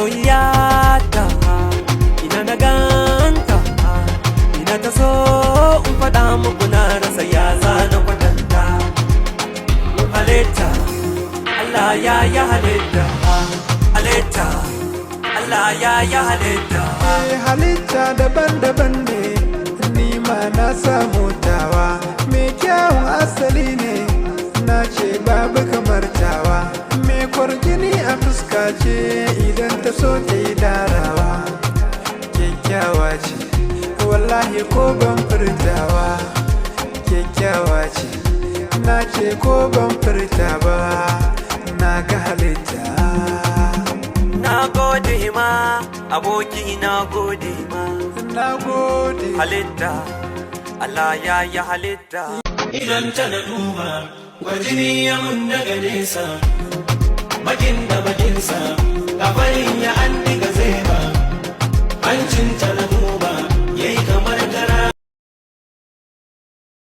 Masoyiyata, ina na ganta, ina ta so in faɗa muku, na rasa ya za na kwatanta. Halitta, Allah ya yi halitta, halitta, Allah ya yi halitta. Eh, halitta daban-daban ne, ni ma na samu tawa. Mai kyawun asali ne, na ce babu kamar tawa. Mai kwarjini a fuska ce, idan ta so ta yi darawa. Kyakkyawa ce, wallahi ko ban furtawa. Kyakkyawa ce, na ce ko ban furta ba, na ga halitta. Na gode ma aboki, na gode ma. Na gode. Halitta, Allah ya yi halitta. Idan ta na duba, gwajini ya mun daga nesa, bakin da bakinsa, kafarin ya an diga zai ba, hancin ta na.